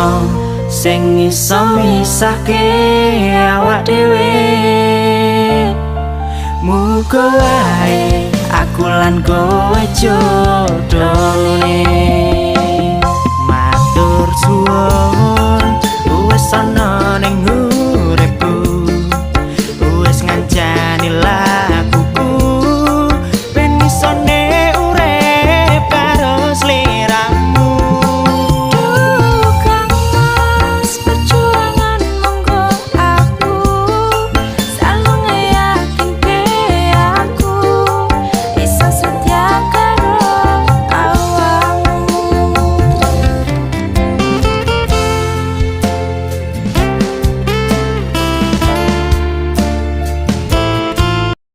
ana sing iso misahke awak dhewe. Muga wae aku lan kowe jodone. Matur suwun.